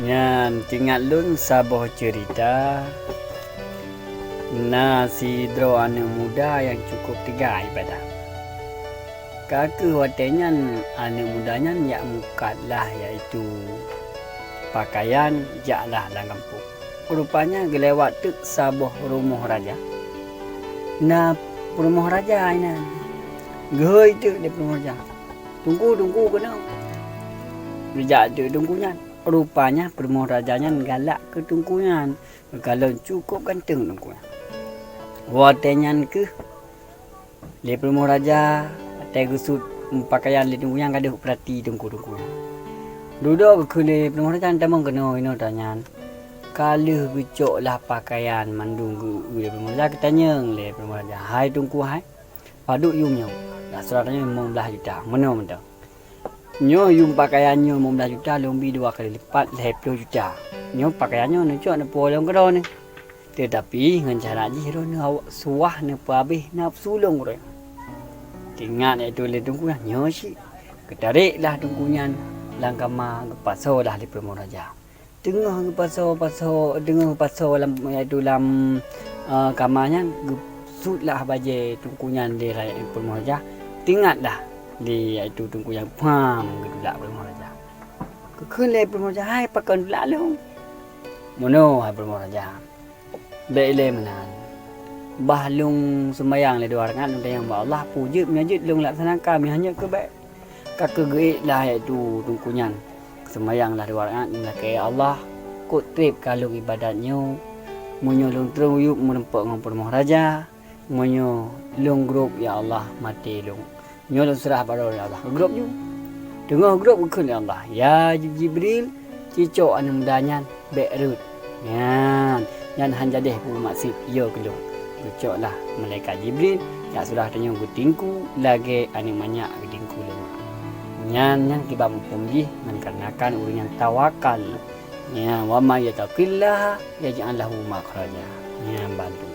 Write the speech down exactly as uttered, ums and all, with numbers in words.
Nyan teuingat lôn saboh ceurita, na sidroe aneuëk muda nyang cukup teuga ibadah. Ka kheueh watée nyan aneuëk muda nyan jak mukat lah, yaitu pakaian, jak lah lam gampông. Rupanya geulewat teuk saboh rumoh raja. Na peurumoh raja inan. Geuhôi teuk lé peurumoh raja, "Teungku, teungku keunoe." Geujak teuk teungku nyan. Rupanya peurumoh raja nyan galak keu teungku nyan, geukalon cukup ganteng teungku nyan. Watée nyan kheueh lé peurumoh raja, watée geusuet pakaian lé teungku nyan, ka deuh peurati teungku-teungku nyan. Dudoe geukheun lé peurumoh raja, "Tamong keunoe inoe tanyan." Ka lheueh geucok lah pakaian mandum geu-, geu-, lé peurumoh raja, geutanyong lé peurumoh raja, "Hai teungku hai, padub yum nyoe?" "Dak sira tanyoe limong blaih juta." "Meunoe mantong." "Nyoe yum pakaian nyoe limong blaih juta lôn bi dua kali lipat, lhée ploh juta. Nyoe pakaian nyoe neucok neupuwoe lôn keudroe neuh. Teutapi ngon cara jih droeneuh awak suwah neupeuhabéh nafeusu lôn keudroe." Teuingat lé teungku nyan, nyoe cit. Geutarek lah teungku nyan lam kama, geupasoe lah lé peurumoh raja. Teungoh geupasoe-pasoe, teungoh geupasoe lam, yaitu lam, eh, kama nyan, geusuet lah bajée teungku nyan lé rakyat peurumoh raja. Teuingat lah lé, yaitu teungku nyan pham geutulak peurumoh raja. Geukheun lé peurumoh raja, "Hai, pakon tulak lôn?" "Meunoe hai peurumoh raja, bék ilée meunan. Bah lôn seumayang lé dua rakaat, lôn tanyong bak Allah, peue jeuet meunyoe jeuet lôn laksanakan, meunyoe hanyut keu bék." Ka keuh geuék lah, yaitu teungku nyan, seumayang lah dua rakaat, lakée, "Ya Allah, kok treb ka lôn ibadat nyoe, meunyoe lôn treun yup meurumpok ngon peurumoh raja, meunyoe lôn grob, ya Allah, maté lôn. Nyoe lôn seurah bak droe, ya Allah." Geugrob ju. Teungoh grob geukheun lé Allah, "Ya Jibril, cicok aneuëk muda nyan, bék rhot. Nyan, nyan han jadeh peubuet maksiet, yo keu lôn." Geucok lah malaikat Jibril, jak seurah tanyoe geutingku lagée aneuëk manyak geutingku lé mak. Nyan, nyan kiban muphom jih ngon kareuna kan ureuëng nyang tawakal. Nyan, "Wa may yattaqillaha yaj'al lahu makhraja." Nyan bantu.